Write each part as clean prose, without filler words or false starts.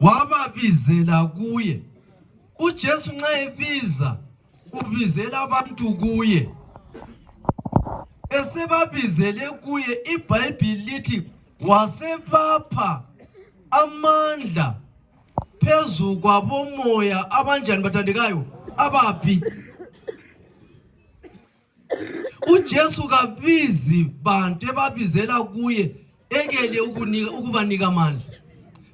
wababizela kuye. uJesu nxa ebiza ubizela abantu kuye. Esebabizele kuye, iBhayibhili lithi wasebapha amandla phezu kwabomoya abanjani bathandekayo? Ababi. uJesu kabizi bantu ebabizela kuye ekele ukubanika amandla.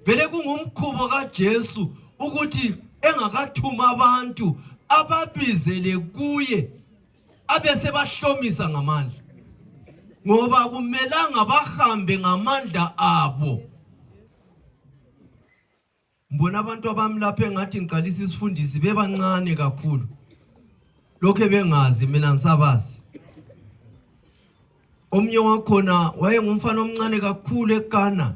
Vele kungumkhubo kaJesu ukuthi engakathuma abantu ababizele kuye abese bahlomisa ngamandla, ngoba kumelanga bahambe ngamandla abo. Mbona abantu abamlapha engathi ngiqalisa isifundisi bebancane kakhulu, lokho bengazi mina ngisabazi. Omnye wakhona wayengumfana omncane kakhulu eGhana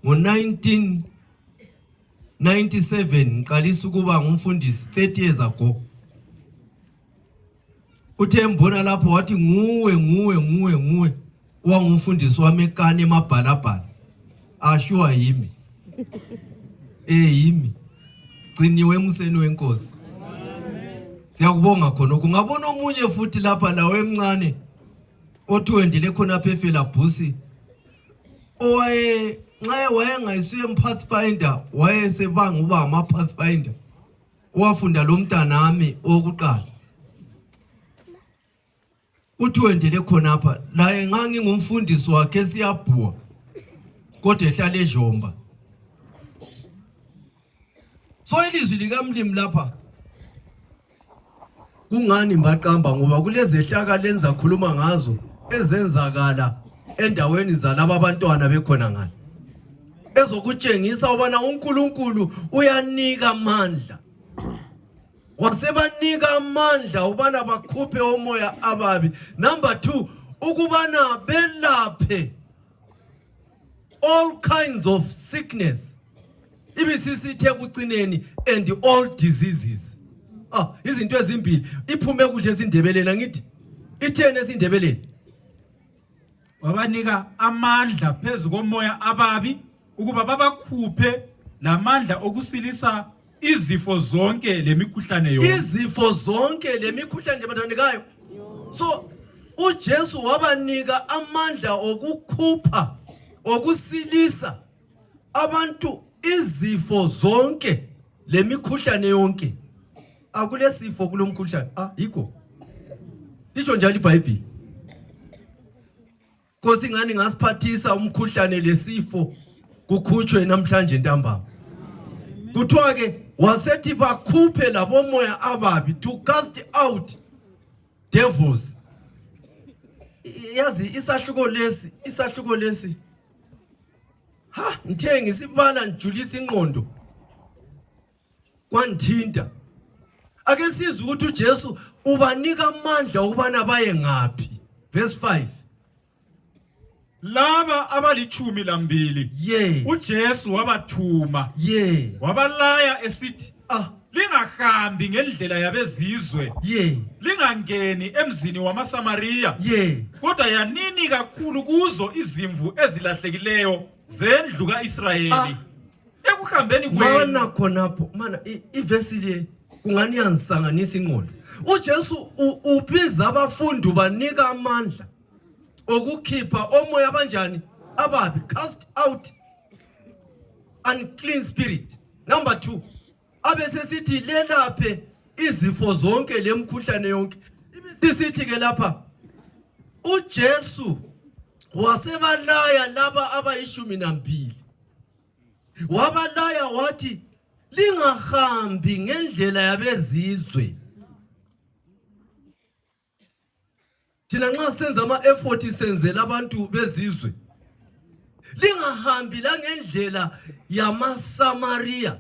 ngo-1997 ngiqalisa ukuba ngumfundisi 30 years ago. Uthe mbona lapho wathi nguwe wangumfundisi wami eGhana emabhalabhala. Ashua yimi. Yimi. Gciniwe emuseni wenkosi. Siyakubonga khona. Kungabona omunye futhi lapha lawe emncane othuwendile khona apha eFelabhusi. Nxa wayengayisuye eMpathfinder, wayesebanga uba ama-Pathfinder. Wafunda lo mntanami owokuqala. Uthuwendile khona apha. Laye ngangingumfundisi wakhe siyabhuwa. Kodwa ehlala eJomba. So ilizwi likaMlimi lapha kungani mbaqamba, ngoba kulezi ehlaka lenza khuluma ngazo ezenzakala endaweni zalabo abantwana bekhona ngale, ezokutshengisa ubana uNkulunkulu uyanika amandla. Wasebanika amandla ubana bakhuphe omoya ababi. Number 2, ukubana belaphe all kinds of sickness. Ibisisithe kucineni and all diseases. Izinto ezimbili iphume kuhle esindebeleni, ngithi ithene esindebeleni. Wabanika amandla phezu komoya ababi ukuba babakhuphe lamandla okusilisa izifo zonke lemikhuhlane yonke. Izifo zonke lemikhuhlane nje bathandekayo. So uJesu wabanika amandla okukhupha, okusilisa abantu izifo zonke lemikhuhlane yonke. Akule sifo kulomkhuhlane. Yikho. Lisho njalo iBhayibhili. Nkosi ngani ngasiphathisa umkhuhlane lesifo kukhutshwe namhlanje ntambama. Kuthiwa ke wasethi bakhuphe labo moya ababi, to cast out devils. Yazi isahluko lesi. Ngithe ngisibala njulisa ingqondo kwanthinta. Ake sizwe ukuthi uJesu ubanika amandla ubana baye ngapi. Verse 5. Laba abalichumi lambili uJesu wabathuma, wabalaya esithi, lingahambi ngendlela yabezizwe, lingangeni emzini wamaSamariya, kodwa yanini kakhulu kuzo izimvu ezilahlekileyo zendlu kaIsrayeli. Ekuhambeni kwenu mana khonapho mana ivesi le kungani yangisanganisa ingqondo. uJesu ubiza abafundi banika amandla okukhipha omoya abanjani ababi, cast out unclean spirit. Number 2, abese sithi lelaphe izifo zonke lemkhuhlane yonke. Isithi ke lapha uJesu wasebalaya laba abayishumi-2. Wabalaya wathi lingahambi ngendlela yabezizwe. Thina nxa senza ama-effort senzela abantu bezizwe. Lingahambi la ngendlela yamaSamariya,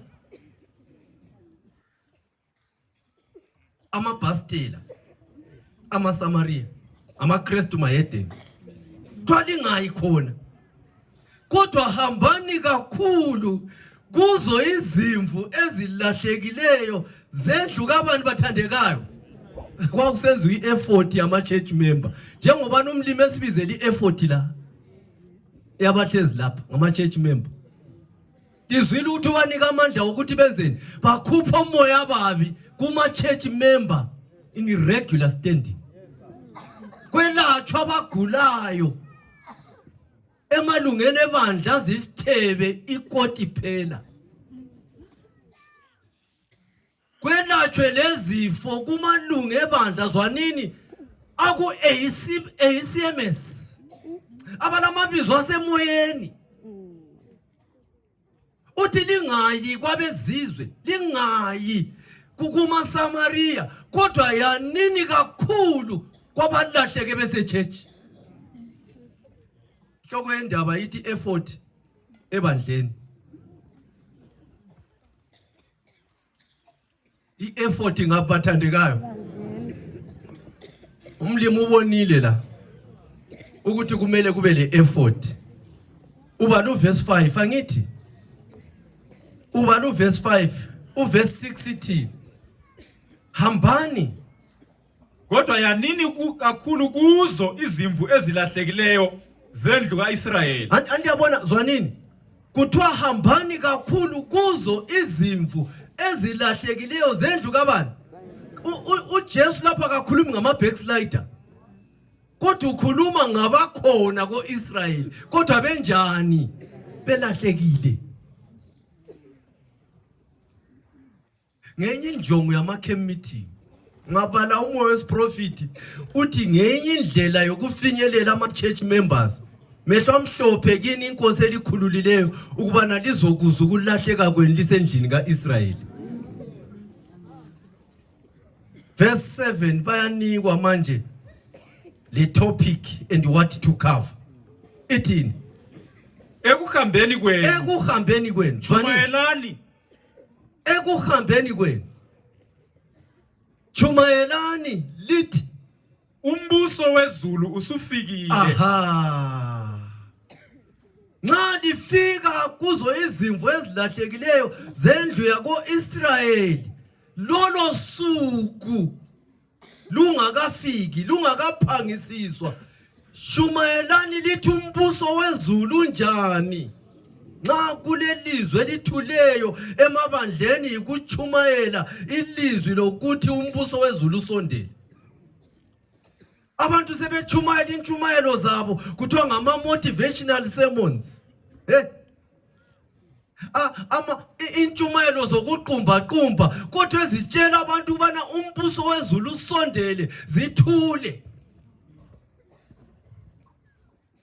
amabhastela, amaSamariya, amaKristu mayedeni. Kwalingayi khona. Kodwa hambani kakhulu kuzo izimvu ezilahlekileyo zendlu kabantu bathandekayo. Kwakusenziwa i-effort yama-church member. Njengoba nomlimi esibizela i-effort la yabahlezi lapha ngama-church member. Ngizwile ukuthi ubanika amandla ukuthi benzeni bakhupha umoya ababi kuma church member in irregular standing. Kwelatshwa abagulayo emalungene ebandla zisithebe ikoti phela. Kwelatshwe lezifo kumalungu ebandla zwanini aku ACMS abanamabizo asemoyeni. Uthi lingayi kwabezizwe, lingayi kuma Samaria, kodwa yanini kakhulu kwabalahleke bese church. Hloko yendaba ithi effort ebandleni. I-effort ngabathandekayo. Umlimi ubonile la ukuthi kumele kube le effort. Uba no verse 5 angithi. Uba no verse 5, uverse 6 ithi hambani kodwa yanini kakhulu kuzo izimvu ezilahlekileyo zendlu kaIsrayeli. Andiyabona zwanini kuthiwa hambani kakhulu kuzo izimvu ezilahlekileyo zendlu kabani. uJesu lapha akakhulumi ngama backslider, kodwa ukhuluma ngabakhona ko-Israyeli kodwa benjani belahlekile. Ngenye injongo yama-camp meeting ngabala umoya wesiprofiti uthi ngenye indlela yokufinyelela ama-church members mehlo amhlophe kini inkosi elikhululileyo ukuba nalizokuza ukulahleka kwenu lisendlini ka-Israyeli. Verse 7 bayanikwa manje le topic and what to cover. Ithini? Ekuhambeni kwenu. Chumayelani. Ekuhambeni kwenu. Chumayelani lithi umbuso wezulu usufikile. Aha. Nxa lifika kuzo izimvu ezilahlekileyo zendlu yako-Israyeli, lolo suku lungakafiki, lungakaphangisiswa, shumayelani lithi umbuso wezulu unjani. Nxa kulelizwe elithuleyo emabandleni yikuchumayela ilizwi lokuthi umbuso wezulu usondele. Abantu sebechumayela inchumayelo zabo kuthiwa ngama-motivational sermons. Inchumayelo zokuqumba kodwa ezitshela abantu bana umbuso wezulu usondele zithule.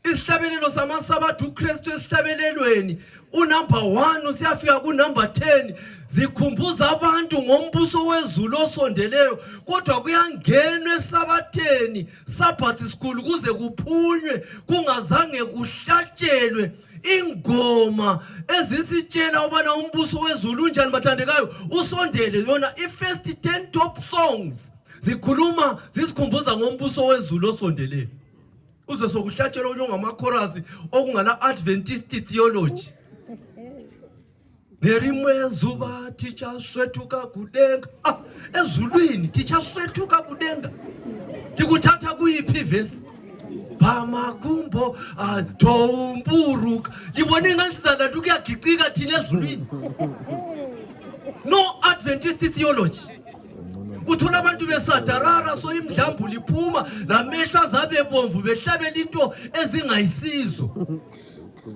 Isihlabelelo samasabatha uKristu esihlabelelweni unumber 1 siyafika kunumber 10 zikhumbuza abantu ngombuso wezulu osondeleyo, kodwa kuyangenwa esabatheni Sabbath school kuze kuphunywe kungazange kuhlatshelwe ingoma ezisitshela ubana umbuso wezulu unjani bathandekayo usondele. Yona i-first 10 top songs zikhuluma zisikhumbuza ngombuso wezulu osondeleyo. Uze sokuhlatshelwa ongama-chorus okungala Adventist theology. Nerimwe zuba ticha swethuka kudenga. Ezulwini ticha swethuka kudenga. Tikuthatha kuyiphi verse? Pamakumbo tomburuka. Libona ingansizana tukuyagicika thina ezulwini. No Adventist theology. Uthola abantu besadarara so imdlambu liphuma lamehla zabe bomvu behlabela into ezingayisizo.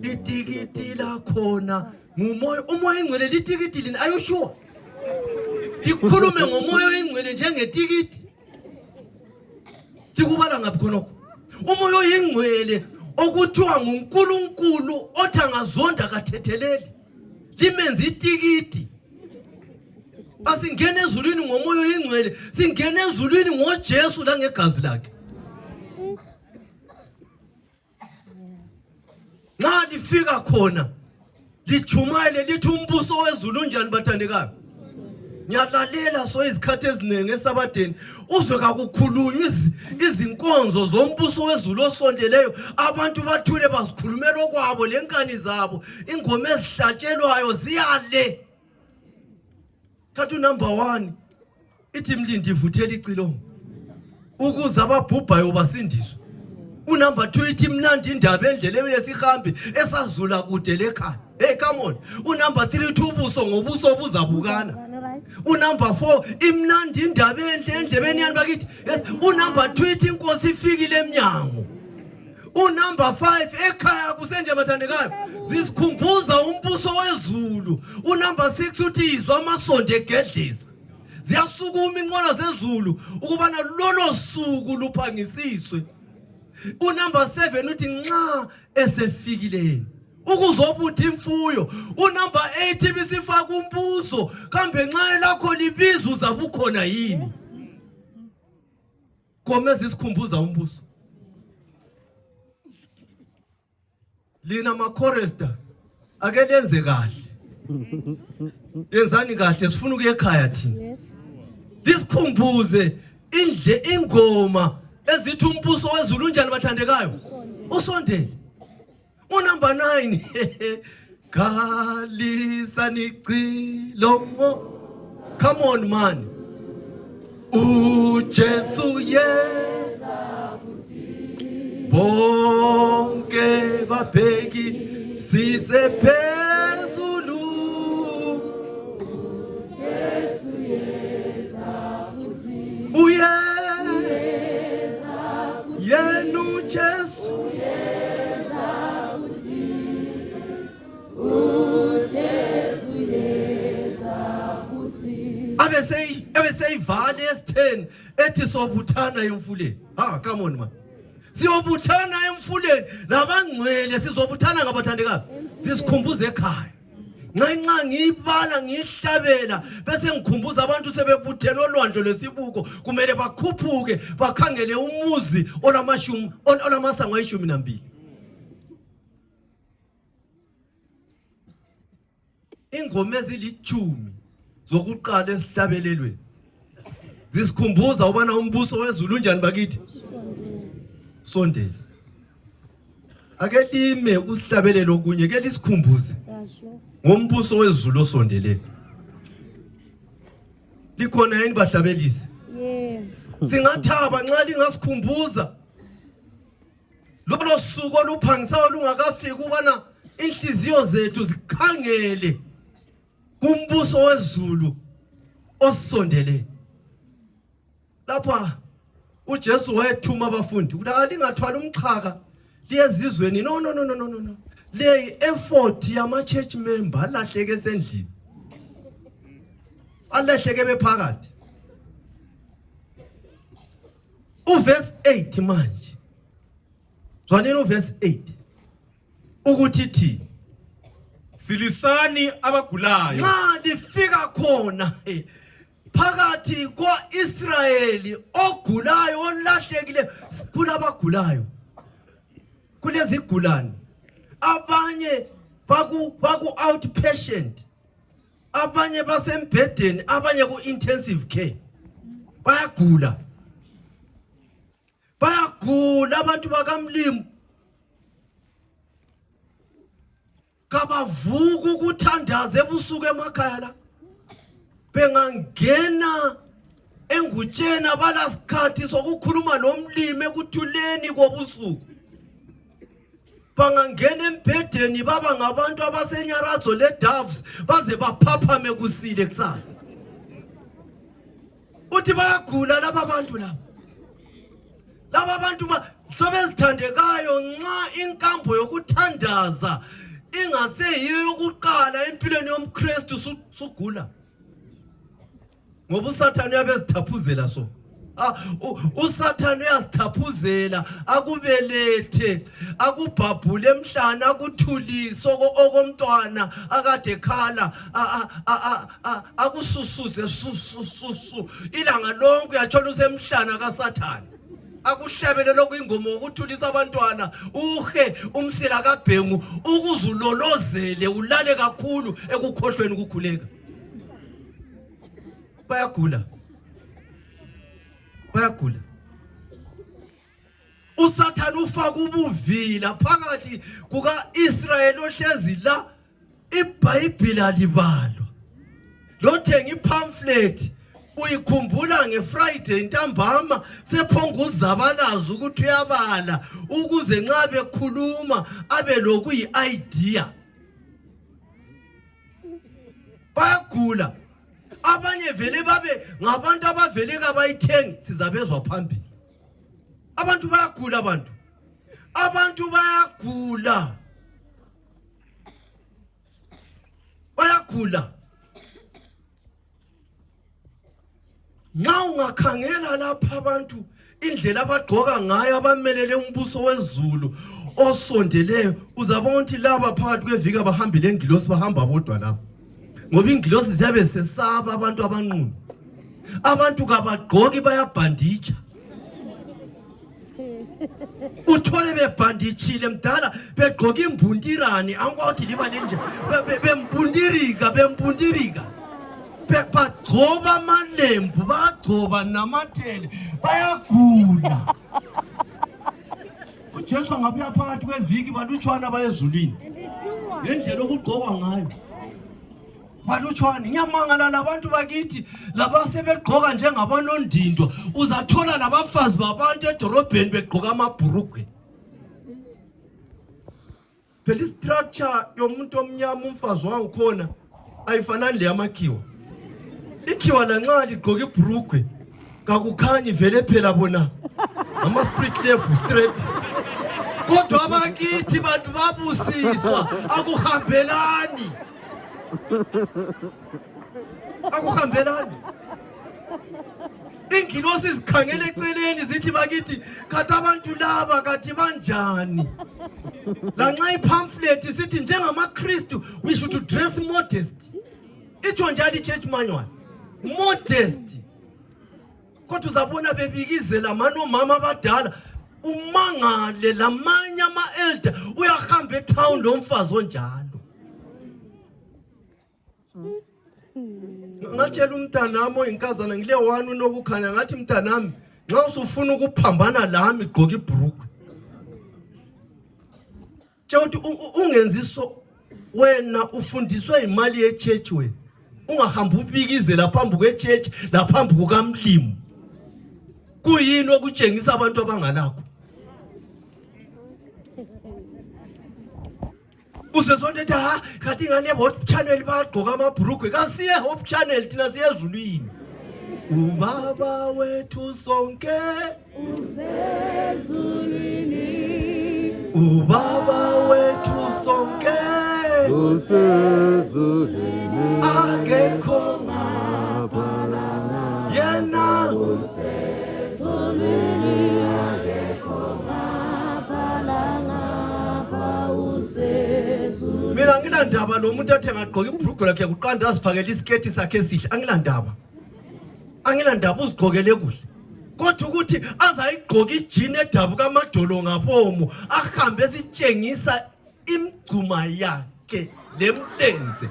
Itikiti la khona ngumoya, umoya ingcwele litikiti lini? Are you sure? Likhulume ngomoya ingcwele njengetikiti. Tikubala ngaphi khonokho? Umoya ingcwele okuthiwa nguNkulunkulu othi angazonda kathetheleli limenza itikiti. Asingene ezulwini ngomoya ingcwele, singene ezulwini ngoJesu la ngegazi lakhe. Nxa lifika khona lichumayele lithi umbuso wezulu unjani bathandekayo. Ngiyalalela so izikhathi eziningi esabatheni uzwe kakukhulunywa izinkonzo zombuso wezulu osondeleyo, abantu bathule bazikhulumela okwabo lenkani zabo, ingoma ezihlatshelwayo ziyale. Thathu number 1 ithi mlindi ivuthela icilongo ukuze ababhubhayo basindiswe. Unumber 2 ithi mnandi indaba endleleni lesihambi esazula kude lekhaya. Hey, come on. Unumber 3 uthi ubuso ngobuso obuzabukana. Unumber 4 imnandi indaba endlebeni yani bakithi. Unumber 2 ithi inkosi ifikile eminyango. Unumber 5 ekhaya kusenje mathandekayo zisikhumbuza umbuso wezulu. Unumber 6 uthi izwa amasonto egedlisa. Ziyasukuma inqola zezulu ukubana lolo suku luphangisiswe. Unumber 7 uthi nxa esefikile ukuzobuthi imfuyo. Unumber 8 bisifaka umbuso kambe nxa lakho libiza uzabukhona yini. Komeza isikhumbuza umbuso. Lina makhoresta ake lenze kahle. Yenzani kahle sifuna ukuye ekhaya thina. Lisikhumbuze ingoma ezithi umbuso wezulu unjani bathandekayo. Usondele. Unumber 9 Kalisa nicilongo. Come on man. Jesu yeza bonke babheki sise phezulu. Jesu yeza uye yenu Jesu yeza Jesu yeza abese ivale esi10 ethi sobuthana emfuleni. Come on man. Siyobuthana emfuleni nabangcwele sizobuthana ngabathandekayo. Sisikhumbuze ekhaya. Nxa ngiyibala ngihlabela bese ngikhumbuza abantu sebebuthela olwandle lesibuko kumele bakhuphuke bakhangele umuzi olamasango ayishumi. Ingoma ezilithumi zokuqala esihlabelelweni zisikhumbuza ubana umbuso wezulu unjani bakithi. Sondele. Ake lime usihlabelelo okunye ke lisikhumbuze ngombuso wezulu osondele. Likhona yini bahlabelisi? Singathaba nxa lingasikhumbuza lolo suku oluphangisayo lungakafiki ubana inhliziyo zethu zikhangele kumbuso wezulu osondele. Lapha uJesu wayethuma abafundi ukuthi alingathwala umxhaka liyezizweni. No. Le effort yama church member alahleke esendlini. Alahleke bephakathi. Uverse 8 manje. Zwaneni uverse 8. Ukuthi thi silisani abagulayo. Nxa lifika khona phakathi kwa-Israyeli ogulayo olahlekile kulabagulayo. Kulezigulane abanye baku outpatient, abanye basembhedeni, abanye ku intensive care. Bayagula abantu bakamlimo kabavuka ukuthandaza ebusuku emakhaya la. Bengangena engutshena balasikhathi sokukhuluma nomlimi ekuthuleni kobusuku. Bangangena embhedeni baba ngabantu abasenyarazo leDoves baze baphaphame kusile kusasa. Uthi bayagula laba bantu laba. Laba bantu sobezithandekayo nxa inkambo yokuthandaza ingaseyiyo yokuqala empilweni yomKristu sugula. Ngoba uSathane uyabezithaphuzela so. uSathane uyasithaphuzela akubelethe akubhabhule emhlana akuthulise okomntwana akade ekhala akususuze susu ilanga lonke uyathola usemhlana kaSathane akuhlabele lokuyingoma ukuthulisa abantwana uhe umsila kaBhengu ukuzulolozele ulale kakhulu ekukhohlweni ukukhuleka. Bayagula. uSathane ufaka ubuvila phakathi kuka-Israyeli ohlezi la iBhayibheli alibalwa. Lothenga ipamphlet uyikhumbula ngeFriday ntambama sephonga uzabalaza ukuthi uyabala ukuze nxa bekhuluma abe lokuyi-idea. Bayagula. Abanye vele babe ngabantu abavele kabayithengi sizabezwa phambili. Abantu bayagula abantu. Abantu bayagula. Bayagula. Nxa ungakhangela lapha abantu indlela abagqoka ngayo abamelele umbuso wezulu osondeleyo uzabona ukuthi laba phakathi kwevika bahambile engilosi bahamba bodwa lapha. Ngoba ingilosi ziyabe sesaba abantu abanqunu. Abantu kabagqoki bayabhanditsha. Uthole bebhanditshile mdala begqoka imbundirani angikwathi liba nje bembundirika. Bagcoba amalembu bagcoba namathele bayagula. uJesu angabuya phakathi kweviki balutshwana bayezulwini ngendlela okugqokwa ngayo balutshwana. Ngiyamangala labantu bakithi labasebegqoka njengabanondindwa uzathola labafazi babantu edorobheni begqoka amabhurugwe. Phela istructure yomuntu omnyama umfazi wangikhona ayifanani leyamakhiwa. Ikhiwa lanxa ligqoka ibhurugwe kakukhanyi vele phela bona ama-spirit level straight. Kodwa abakithi bantu babusiswa akuhambelani. Akuhambelani. Ingilosi zikhangele eceleni zithi bakithi kathi abantu laba kathi banjani. Lanxa ipamphlet sithi njengamaKristu we should dress modest. Itsho njalo ichurch manual. Modest. Kodwa uzabona bebikizela mama abadala umangale lamanye ama-elder uyahamba etown lo mfazi onjalo. Ngatshela umntanami oyinkazana ngile one unokukhanya ngathi mntanami nxa usufuna ukuphambana lami gqoka ibhurugwe. Tshela ukuthi ungenziso wena ufundiswe imali ye-church wena. Ungahamba ubikizela phambi kwe-church laphambi kukamlimo. Kuyini okutshengisa abantu abangalakho? Usesonto ethi kathi ingane Hope Channel bagqoka amabhurugwe kasiye Hope Channel thina siye ezulwini. Ubaba wethu sonke usezulwini. Ubaba wethu sonke usezulwini. Akekho ngapha yena usezulwini akekho ngapha ngapha usezulwini. Mina ngilandaba lo muntu athe ngagqoka ibhurugwe lakhe kuqanda azifakele isiketi sakhe esihle angilandaba. Angilandaba uzigqokele kuhle. Kodwa ukuthi azayigqoka ijini edabuka amadolo ngabomo ahambe esitshengisa imgcuma yakhe lemlenze.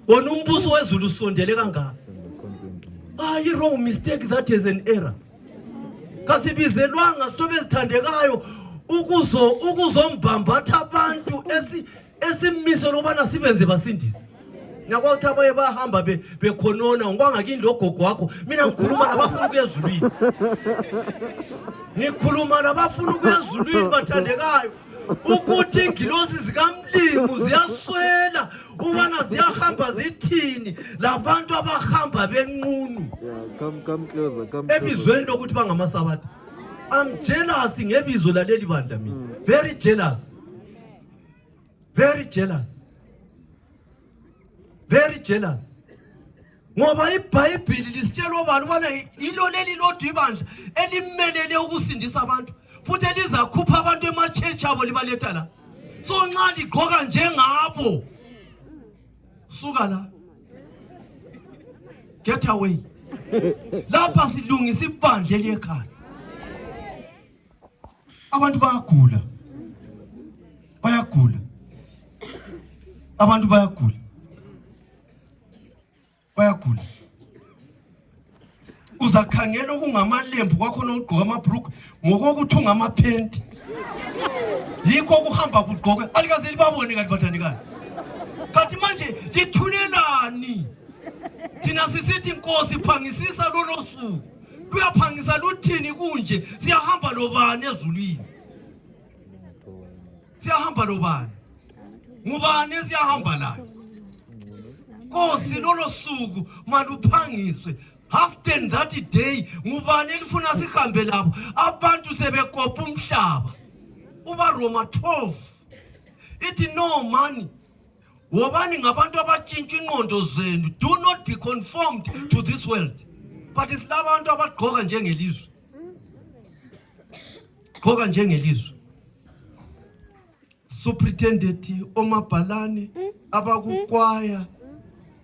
Wona umbuso wezulu usondele kangaka. Wrong mistake, that is an error. Kasibizelwanga sobe sithandekayo ukuzombambatha abantu esimiso lobana sibenze basindise. Ngakwathi abaye bahamba bekhonona ngwangakini logogo wakho mina ngikhuluma nabafuna ukuya ezulwini. Ngikhuluma nabafuna ukuya ezulwini bathandekayo ukuthi ingilosi zikamlimu ziyaswela ubana ziyahamba zithini labantu abahamba benqunu. Come closer. Ebizweni lokuthi bangamasabatha. I'm jealous ngebizo laleli bandla mina. Very jealous. Very jealous. Very jealous. Ngoba iBhayibheli lisitshela abantu bona ilo leli lodwa ibandla elimelele ukusindisa abantu futhi elizakhupha abantu ema-church abo libaletha la. So nxa ligqoka njengabo suka la. Get away. Lapha silungisa ibandla eliyekhaya. Abantu bayagula. Bayagula. Abantu bayagula. Bayagula. Uzakhangela okungamalembu kwakho nogqoka amabhurugwe ngokokuthi ungamaphenti. Yikho kuhamba kugqoka alikaze libabone kanti bathandikana. Kanti manje lithulelani? Thina sisithi sithi Nkosi phangisisa lolo suku. Luyaphangisa luthini kunje? Siyahamba lobani ezulwini? Siyahamba lobani? Ngubani siyahamba la? Nkosi lolo suku maluphangiswe. Hasten that day ngubani elifuna sihambe lapho? Abantu sebekopa umhlaba. Uba Roma 12 ithi no money. Wobani ngabantu abatshintsha ingqondo zenu. Do not be conformed to this world. But isilabantu abagqoka njengelizwe. Gqoka njengelizwe. Superintendent omabhalane abakukwaya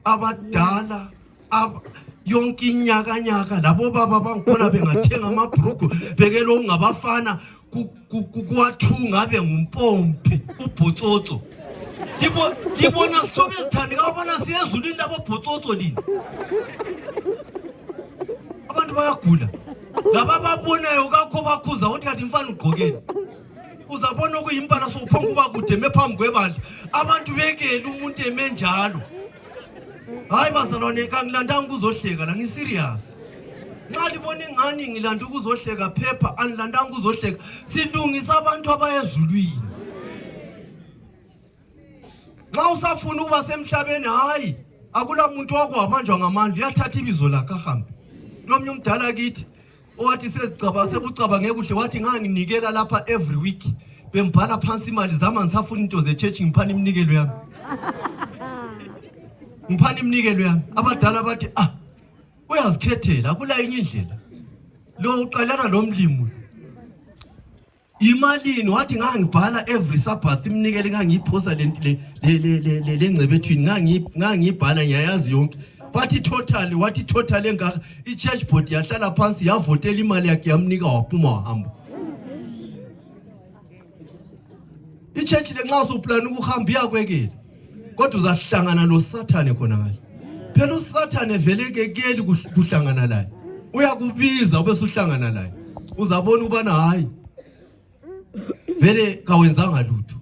abadala yonke inyaka labo baba bangikhona bengathenga amabhrugu bekelo ungabafana kuwathunga abe ngumpompi ubhotsotso. Libona sobe sithandi kabona siyezulwini labo bhotsotso lini. Abantu bayagula. Laba babonayo kakho bakhuza uthi kathi mfana ugqokeni. Uzabona kuyimpala sokuphonga kuba kude mephambi kwebandla. Abantu bekele umuntu emenjalo. Hayi bazalwane kangilandanga ukuzohleka la ngiserious. Nxa libona ingani ngilanda ukuzohleka phepha anilandanga ukuzohleka. Silungisa abantu abayezulwini. Nxa usafuna ukuba semhlabeni hayi akula muntu wakwabanjwa ngamandla uyathatha ibizo lakhe ahambe. Lomnye umdala kithi owathi sebucaba ngekuhle wathi nganginikela lapha every week bembhala phansi imali zama ngisafuna into ze church ngiphana iminikelo yami. Ngiphana iminikelo yami. Abadala bathi uyazikhethela akula enye indlela. Lo uqalana lomlimo. Imalini wathi ngangibhala every Sabbath iminikelo ngangiyiphosa le ngcebethwini ngangibhala ngiyayazi yonke. Bathi total wathi total engaka ichurch board yahlala phansi yavotela imali yakhe yamnika waphuma wahamba. Ichurch lenxa usuplan ukuhamba iyakwekela kodwa uzahlangana noSathane khona ngale. Phela uSathane veleke keli kuhlangana laye. Uyakubiza bese uhlangana laye. Uzabona ubana hayi vele kawenzanga lutho.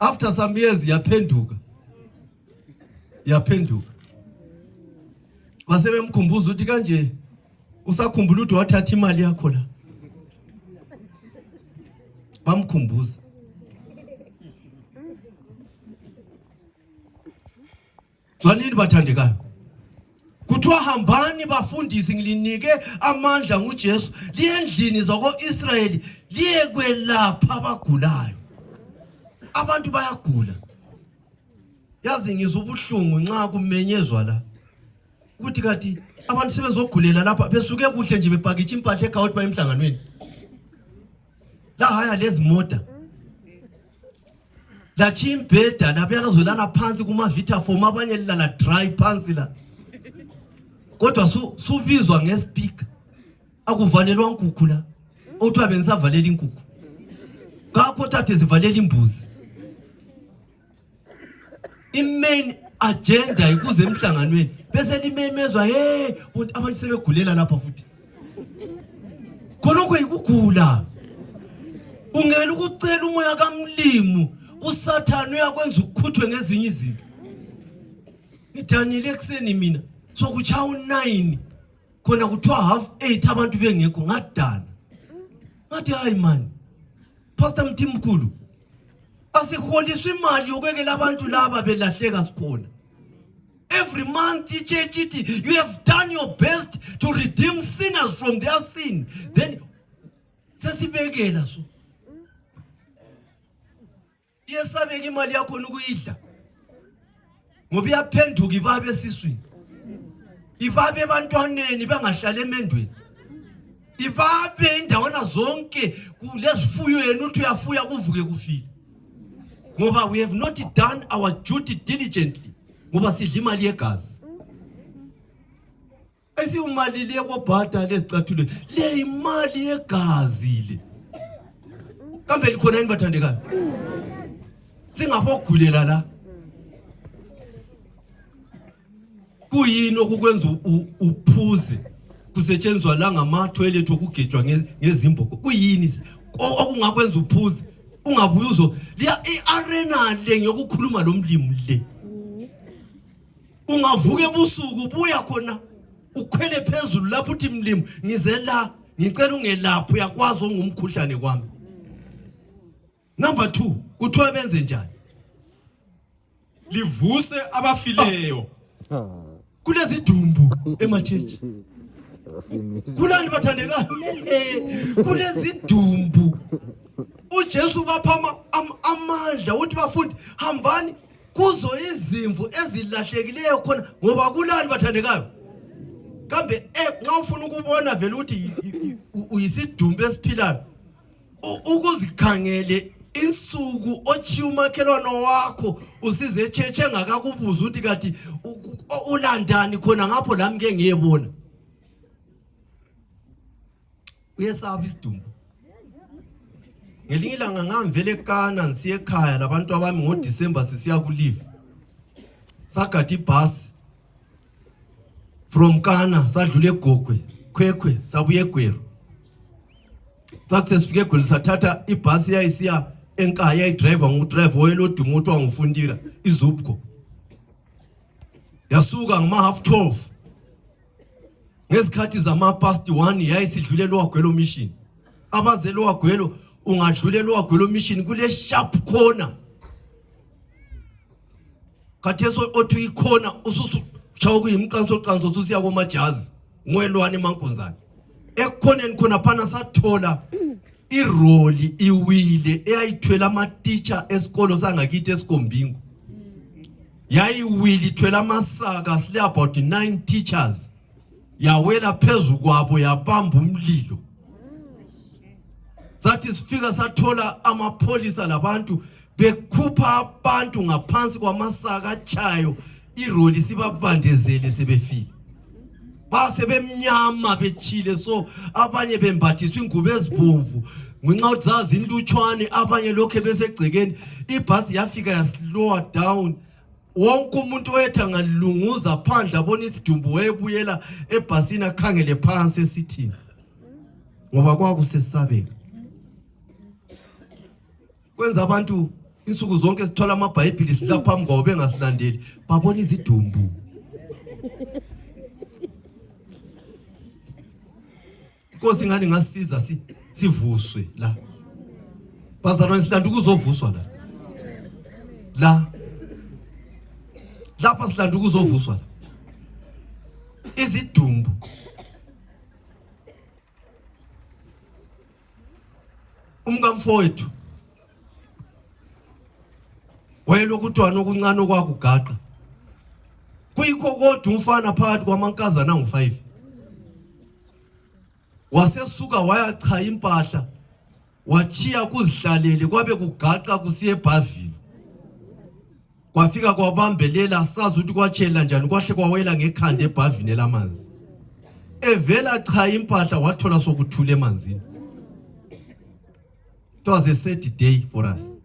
After some years yaphenduka. Basebemkhumbuza uthi kanje usakhumbula ukuthi wathatha imali yakho la. Bamkhumbuza. Zwanini bathandekayo. Kuthiwa hambani bafundisi ngilinike amandla nguJesu liyendlini zako-Israyeli liye kwelapha abagulayo. Abantu bayagula. Yazi ngizwa ubuhlungu nxa kumenyezwa la. Ukuthi kathi abantu sebezogulela lapha besuke kuhle nje bepakitsha impahla ekhawuthi bayemhlanganweni. La haya lezi moda. La chimbeda la bayazolala phansi kuma Vitafoam abanye lala dry phansi la. Kodwa subizwa ngespeaker. Akuvalelwa inkukhu la. Uthiwa bensavalela inkukhu. Ngakho thathe zivalela imbuzi. Main agenda ikuze emhlanganweni bese limemezwa abantu sebegulela lapha futhi. Khonokho ikugula. Ungela ukucela umoya kaMlimu uSathane uyakwenza ukukhuthwe ngezinye izinto. Ngidanile ekseni mina sokuchaya u9 khona kuthiwa 8:30 abantu bengekho ngadana. Ngathi hayi man. Pastor Mthimkhulu asiholiswa imali yokwekela abantu laba belahleka sikhona. Every month the church it you have done your best to redeem sinners from their sin. Then sesibekela so. Yesabeka imali yakho ukuyidla. Ngoba iyaphenduka ibabe esiswini. Ibabe ebantwaneni bangahlala emendweni. Ibabe indawana zonke kulezifuyo yenu uthi uyafuya kuvuke kufile. Ngoba we have not done our duty diligently. Ngoba sidla imali yegazi. Esiyimali le kobhada lezicathulo le imali yegazi le. Kambe likhona yini bathandekayo? Singabogulela la. Kuyini okukwenza uphuze kusetshenzwa la ngama toilet okugejwa ngezimbogo. Kuyini okungakwenza uphuze ungabuyi uzo liya iarena le ngiyokukhuluma lo mlimi le. ungavuka ebusuku buya khona ukhwele phezulu lapho uthi mlimi ngize la ngicela ungelapho uyakwazi ongumkhuhlane kwami. Number 2, kuthiwa benze njani? Livuse abafileyo. Kulezi dumbu emachechi. Kulani bathandekayo? Kulezi dumbu. uJesu bapha amandla uthi bafundi hambani kuzo izimvu ezilahlekileyo khona ngoba kulani bathandekayo. Kambe nxa ufuna ukubona vele uthi uyisidumbu esiphilayo ukuzikhangele insuku ochiya umakhelwane wakho usize echeche engakakubuza uthi kathi ulandani khona ngapho lami ke ngiyebona. Uyesaba isidumbu. Ngelinye ilanga ngamvele eKana ngisiye ekhaya labantu abami ngoDisemba sisiya kulive. Sagada ibhasi from Kana sadlula eGogwe, Khwekhwe sabuye eGweru. Sathi sifike eGweru sathatha ibhasi yayisiya enkaya idriver ngudriver oyeloduma uthi wangufundira iZupco. Yasuka ngama 12:30. Ngesikhathi zama past 1 yayisidlulelo wagwelo mission. Abazelo wagwelo ungadlulelo wagwelo mission kule sharp corner. Katheso othi ikhona ususu chawo kuyimqanso ususiya komajazi ngwelwane emankonzana. Ekhoneni khona phana sathola iroli iwile eyayithwela ama teacher esikolo sangakithi eSikombingo. Yayiwili ithwela amasaka sile about 9 teachers. Yawela phezu kwabo yabamba umlilo. Sathi sifika sathola amapholisa labantu bekhupha abantu ngaphansi kwamasaka achayo iroli sibabandezele sebefika. Base bemnyama bechile so abanye bembathiswa ingubo ezibomvu ngenxa uzazi inlutshwane abanye lokho besegcekeni ibhasi yafika yaslow down. Wonke umuntu wethu ngalunguza phandle abona isidumbu wayebuyela ebhasini akhangele phansi esithini ngoba kwakusesabeka. Kwenza abantu insuku zonke sithola amabhayibhili sidla phambi kwabo bengasilandeli babona izidumbu. Nkosi ngani ngasiza sivuswe la. Bazalwane silanda ukuzovuswa la. Lapha silanda ukuzovuswa la. Izidumbu. Umkamfowethu wayelokutwana okuncane okwakugaqa. Kuyikho kodwa umfana phakathi kwamankazana angu5. Wasesuka wayacha impahla wachiya kuzihlalele kwabe kugaqa kusiye ebhavini. Kwafika kwabambelela sazi ukuthi kwatshela njani kwahle kwawela ngekhanda ebhavini elamanzi. Evela cha impahla wathola sokuthula emanzini. It was a sad day for us.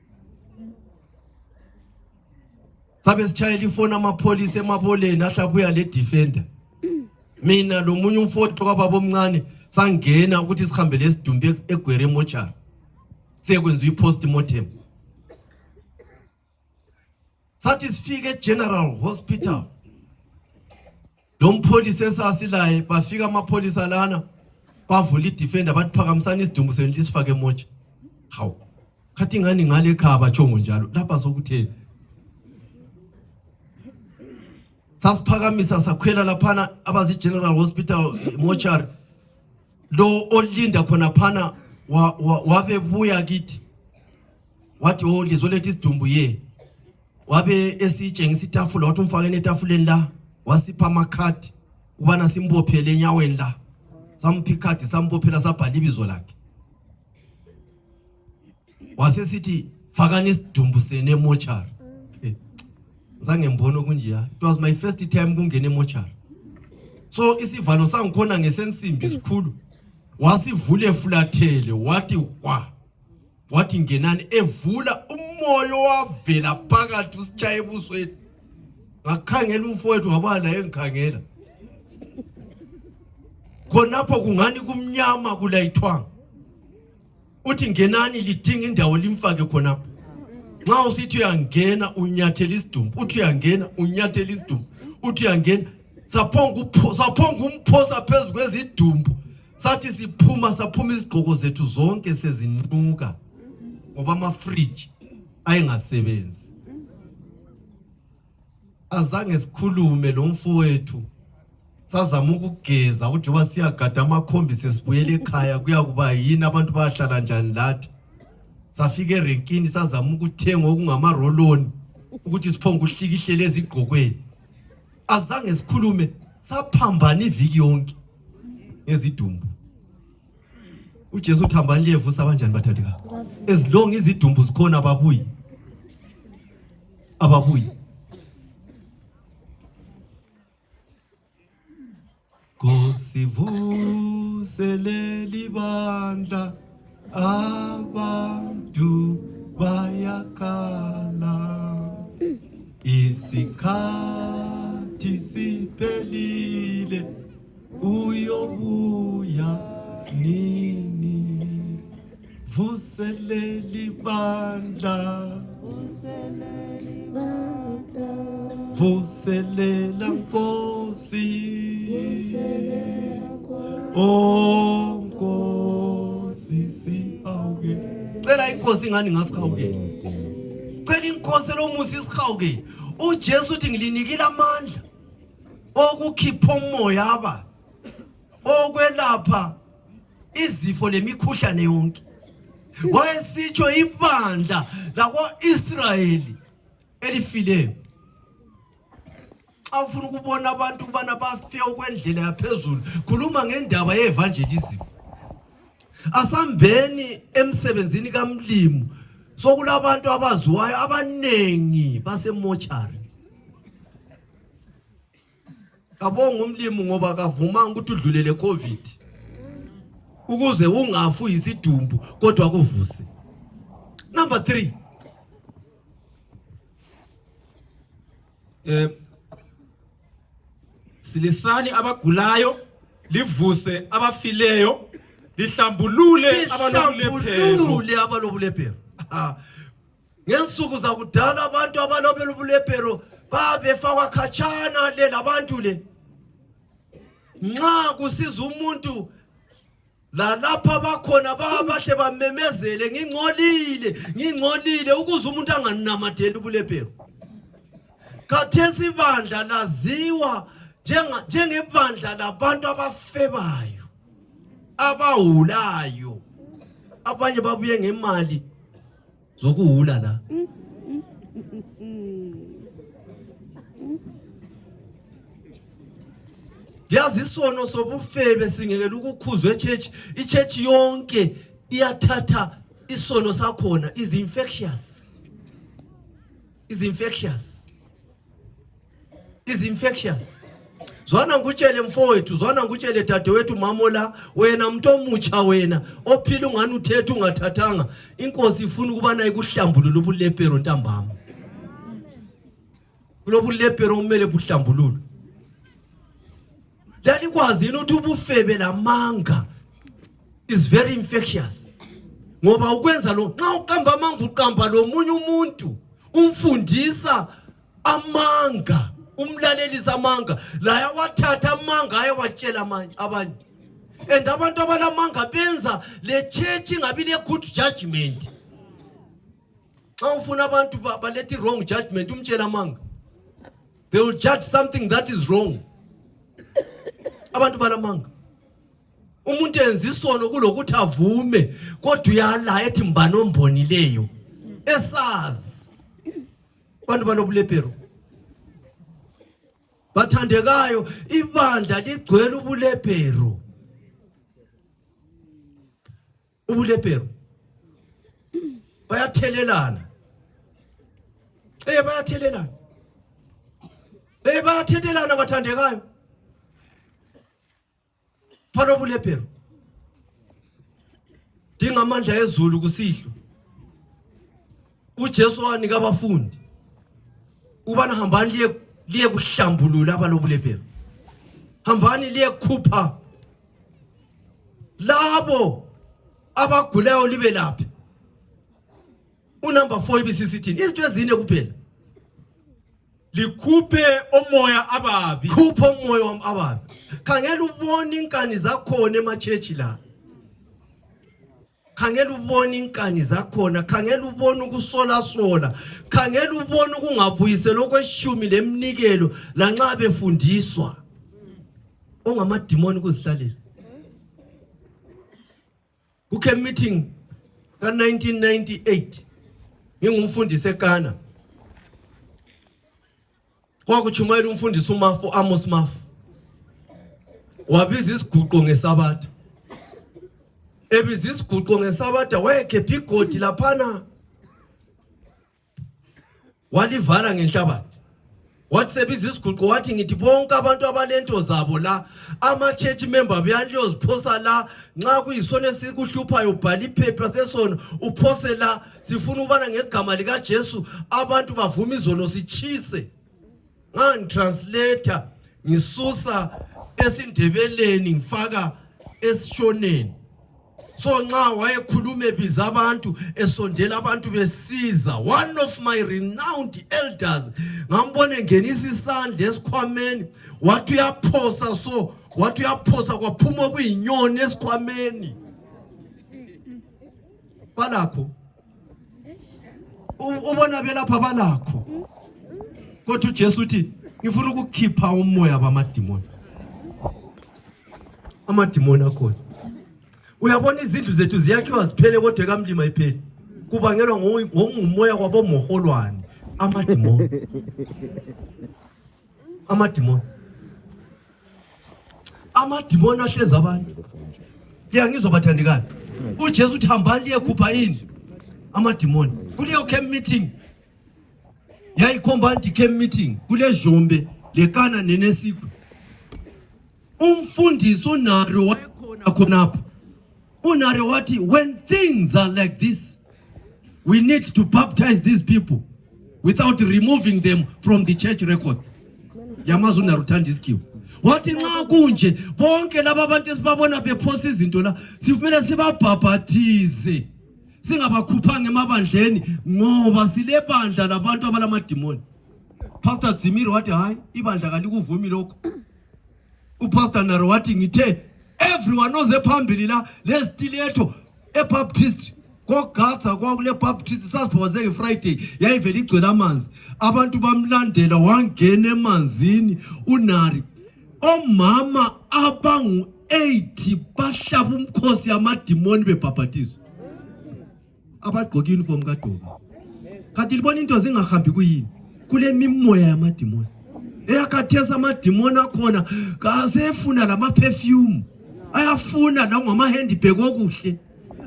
Sabe sichayela ifoni amapolisi emaboleni ahlabuya le defender. Mina lo munye umfowethu kwababa omncane sangena ukuthi sihambe lesidumbu eGwere mochari. Sekwenziwa i-postmortem. Sathi sifike eGeneral Hospital. Lo mpholisi esasilaye bafika amapolisa lana bavula idefender bathi phakamisana isidumbu senu lisifake emocha. Hawu. Khathi ngani ngale ekhaya bachongo njalo lapha sokutheni. Sasiphakamisa sakhwela laphana abazi General Hospital mochari. Lo olinda khona phana wabebuya kithi. Wathi lizoletha isidumbu ye. Wabe esitshengisa itafula wathi umfake netafuleni la wasipha amakhadi ubana simbophele enyaweni la. Samphi ikhadi sambophela sabhala ibizo lakhe. Wasesithi fakani isidumbu sene mochari. Zange ngibone kunjiya. It was my first time kungena emochari. So isivalo sangikhona ngesensimbi isikhulu. Wasivule fulathele wathi kwa. Wathi ngenani evula umoya wavela phakathi usichaye ebusweni. Ngakhangela umfowethu wabala engikhangela. Khonapho kungani kumnyama kulayithwanga. Uthi ngenani lidinga indawo limfake khonapho. Nxa usithi uyangena unyathela isidumbu, uthi uyangena unyathela isidumbu, uthi uyangena saphonga umphosa phezulu kwezidumbu sathi saphuma izigqoko zethu zonke sezinuka ngoba ama-fridge ayengasebenzi. Azange sikhulume lo mfowethu, sazama ukugeza ukuthi njoba siyagada amakhombisi sibuyele ekhaya kuyakuba yini abantu bayahlala njani lathi. Safika erenkini sazama ukuthenga okungamaroloni ukuthi siphonga uhlikihle lezi igqokweni. Azange sikhulume, saphambana iviki yonke ezidumbu. uJesu uthambani liyevusa kanjani bathandeka? As long izidumbu zikhona ababuyi. Nkosi vuseleli bandla abantu bayakhala, isikhathi siphelile uyobuya nini? Vuseleli bandla, vuselela Nkosi, oh Nkosi sihawuke. Cela inkosi ngani ngasihawukeni. Cela inkosi lo musi sihawukeni. uJesu uthi ngilinikile amandla okukhipha umoya aba, okwelapha izifo lemikhuhlane yonke. Wayesitsho ibandla lakwa-Israyeli elifileyo. Afuna ukubona abantu ubana bafe okwendlela yaphezulu, khuluma ngendaba ye-evangelism. Asambeni emsebenzini kaMlimu sokulabantu abaziwayo abanengi basemochari. Kabonga uMlimu ngoba kavumanga ukuthi udlulele COVID ukuze ungafu isidumbu kodwa kuvuse. Number 3, silisani abagulayo, livuse abafileyo, lihlambulule abalobulephero. Ngensuku zakudala abantu abalobulephero babefakwa khatshana le labantu le. Nxa kusiza umuntu la lapha bakhona bahle bamemezele ngingcolile ukuze umuntu anganamatheli ubulephero. Khathesi ibandla laziwa njengebandla labantu abafebayo, abahulayo. Abanye babuye ngemali zokuhula la. Yazi isono sobufebe singekela ukukhuzwa eChurch. iChurch yonke iyathatha isono sakhona, is infectious. Zwana ngutshele mfowethu, zwana ngutshele dadewethu mamola, wena muntu omutsha, wena ophila ungani uthethe ungathathanga. Inkosi ifuna ukubana ikuhlambulule ubulephero ntambama. Kulobulephero kumele buhlambululwe. Lali kwazi ukuthi ubufebe lamanga is very infectious. Ngoba ukwenza lo, nxa uqamba amanga uqamba lo munye umuntu, umfundisa amanga, umlalelisa amanga, la yawathatha amanga ayawatshela abanye. And abantu abalamanga benza le church ingabi le good judgment. Xa ufuna abantu balethi wrong judgment umtshela amanga, they will judge something that is wrong. Abantu balamanga, umuntu enza isono kulokuthi avume kodwa uyala ethi mbani ombonileyo esazi. Abantu balobulephero bathandekayo, ibandla ligcwele ubulephero. Bayathelelana. Bayathelelana bathandekayo. Phanobulephero dingamandla ezulu kusidlo. uJesu wanika abafundi ubana hambani liye kuhlambulula abalobulephero. Hambani liye kukhupha labo abagulayo libe lapha. Unumber 4 ibisisithini izinto ezine kuphela. likhuphe omoya ababi. Khupha umoya ababi. Khangela ubone inkani zakhona emachechi la. Khangela ubone inkani zakhona, khangela ubone ukusola. Khangela ubone ukungabuyisela okweshumi lemnikelo lanxa befundiswa. Ongamadimoni kuzihlalela. Kuke meeting ka 1998 ngingumfundisi eGhana. Kwakuchumayela umfundisi uMafu Amos Mafu. Wabiza isiguqo ngeSabatha. Ebiza isiguqo ngeSabatha wayekhepha igodi laphana. Walivala ngenhlabathi. Wathi sebiza isiguqo wathi ngithi bonke abantu abalento zabo la ama church member bayaliyoziphosa la nxa kuyisona esikuhluphayo ubhala iphepha sesona uphose la sifuna ubana ngegama lika Jesu abantu bavuma izono sichise. Translator ngisusa esindebeleni ngifaka esishoneni. So nxa wayekhuluma ebiza abantu esondela abantu besiza, one of my renowned elders ngambone ngenisa isandla esikhwameni wathi uyaphosa, so wathi uyaphosa kwaphuma kuyinyoni esikhwameni. Balakho ubona belapha balakho. Kodwa uJesu uthi ngifuna ukukhipha umoya bamadimoni. Amadimoni akhona. Uyabona izindlu zethu ziyakhiwa ziphele kodwa ekamlima iphele. Kubangelwa ngomoya kwabomoholwane. Amadimoni. Amadimoni. Amadimoni ahleza abantu. Liyangizwa bathandikani. uJesu uthi hambani liyekhupha indlu. Amadimoni. Kuleyo camp meeting. Yayikhomba anti camp meeting kule Jombe leKana neNesikwe. Umfundisi uNari wayekhona khonapho. Unari wathi when things are like this we need to baptize these people without removing them from the church records. Yamazi uNari uthanda isikhiwo. Wathi nxa kunje bonke laba abantu esibabona bephosa izinto la sifumele sibabhabhathize. Singabakhuphanga emabandleni ngoba silebandla labantu abalamadimoni. Pastor Zimiro wathi hayi ibandla kalikuvumi lokho. Upastor Naro wathi ngithe everyone knows ephambili la lestiletho eBaptist kogatsa kwakule Baptist sasibhozeke Friday yayivela igcwele amanzi. Abantu bamlandela wangena emanzini uNari. Omama abangu 80 bahlaba umkhosi yamadimoni bebhabhatizwa. Abagqoka uniform kaDoka. Kanti libona into zingahambi kuyini? Kule mimoya yamadimoni. Eyakhathesa amadimoni akhona kasefuna lama perfume. Ayafuna la ngama handbag okuhle.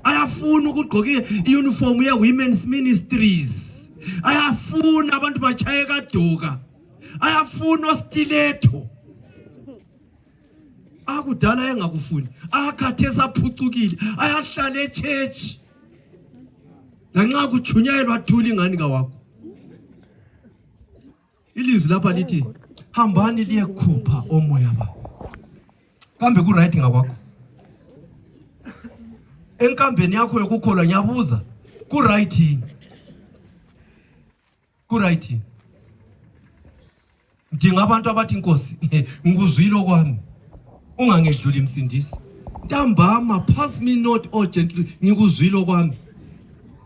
Ayafuna ukugqoka iuniform ye women's ministries. Ayafuna abantu bachaye kaDoka. Ayafuna stiletto. Akudala engakufuni. Akhathesa aphucukile. Ayahlala echurch. Lanxa kuchunyayelwa thuli ngani kawakho. Ilizwi lapha lithi hambani liyekhupha omoya babo. Kambe ku right ngakwakho. Enkambeni yakho yokukholwa ngiyabuza ku right. Ku right. Ndinga abantu abathi inkosi ngikuzwile kwami. Ungangedluli imsindisi. Ntambama pass me not urgently ngikuzwile kwami.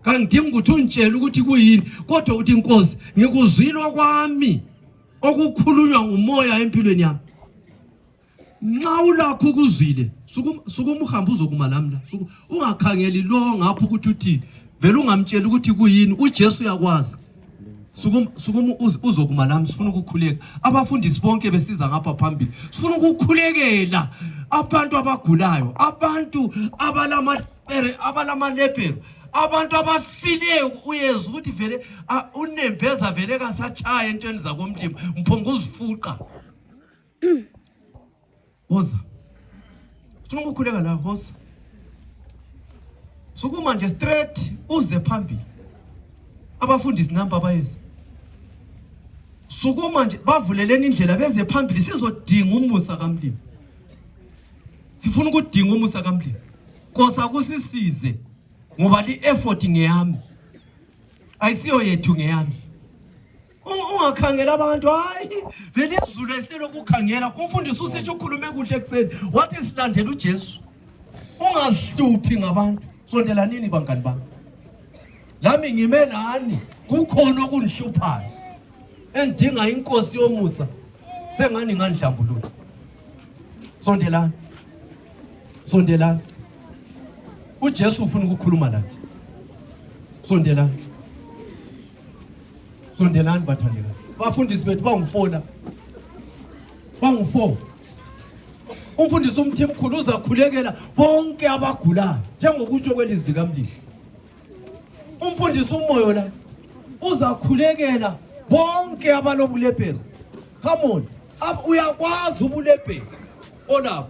Kangidinga ukuthi untshele ukuthi kuyini kodwa uthi inkosi ngikuzwile kwami okukhulunywa ngumoya empilweni yami. Nxa ulakho ukuzwile sukumhamba uzokuma lamla ungakhangeli lo ngapho ukuthi uthini vele ungamtshela ukuthi kuyini uJesu uyakwazi. Uzokuma lami sifuna ukukhuleka. Abafundisi bonke besiza ngapha phambili sifuna ukukhulekela abantu abagulayo, abantu abalama lepero, abantu abafileyo uyezwa ukuthi vele unembeza vele kasachaya entweni zakomlimo mphongo uzifuqa. Hoza. Sifuna ukukhuleka la hoza. Sukuma nje straight uze phambili. Abafundisi namba bayeza. Sukuma nje bavuleleni indlela beze phambili sizodinga umusa kaMlimo. Sifuna ukudinga umusa kaMlimo. Kosa kusisize ngoba li effort ngeyami. Ayisiyo yethu ngeyami. Ungakhangela abantu hayi vele izulu esitelo ukukhangela umfundisi usitsho ukhulume kuhle ekseni wathi silandela uJesu ungazihluphi ngabantu sondelanini bangani bami lami ngime nani kukhona okunhluphayo endinga inkosi yomusa sengani nganidlambulula sondelani uJesu ufuna ukukhuluma nathi sondelani bathandeka bafundisi bethu bangufona bangu4 umfundisi umthimkhulu uzakhulekela bonke abagulayo njengokutsho kwelizwi likaMlilo umfundisi umoyo la uzakhulekela bonke abalobulephero come on uyakwazi ubulephero olabo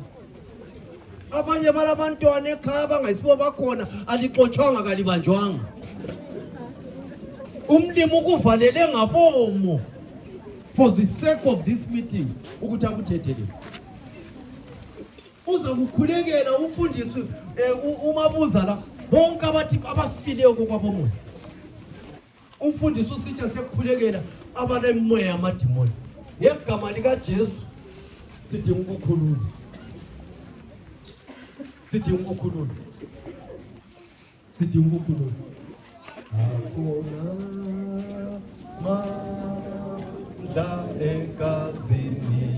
abanye balabantwana ekhaya bangayisibo bakhona alixotshwanga kalibanjwanga umlimo ukuvalele ngabomo for the sake of this meeting ukuthi akuthethelele uza kukhulekela umfundisi umabuza la bonke abathi abafileyo kokwabomoya umfundisi usitsha sekukhulekela abanemoya yamadimoni ngegama likaJesu sidinga ukukhulula akona mandla egazini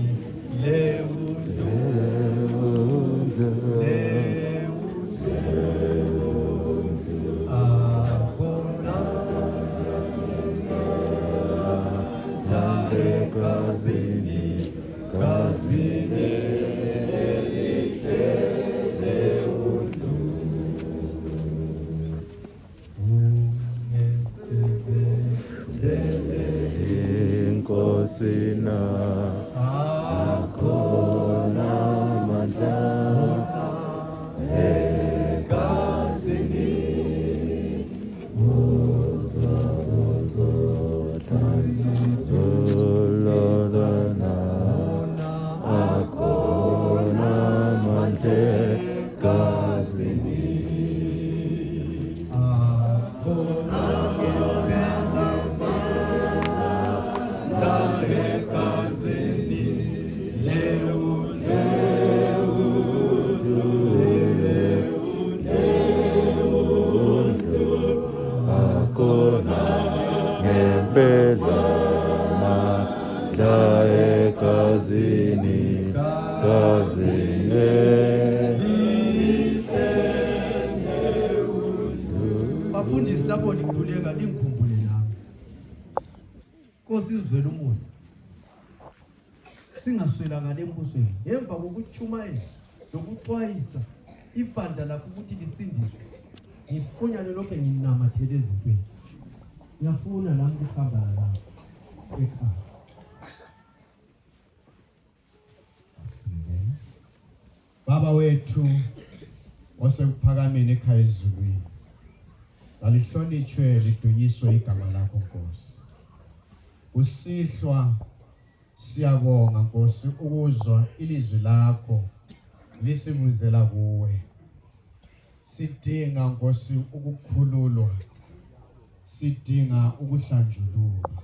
akona mandla egazini Sina akona mandla egazini uzololana akona mandla egazini bafundisi lapho likhuleka lingikhumbule nami Nkosi izwele umusa singaswelakala embusweni emva kokuchumayela lokuxwayisa ibandla lakho ukuthi lisindiswe ngifunyane lokho nginamathele ezintweni ngiyafuna nami ukuhamba lapho ekhaya Baba wethu osekuphakameni ekhaya ezulwini alihlonitshwe lidunyiswe igama lakho Nkosi usihlwa siyabonga Nkosi ukuzwa ilizwi lakho lisibuzela kuwe sidinga Nkosi ukukhululwa sidinga ukuhlanjululwa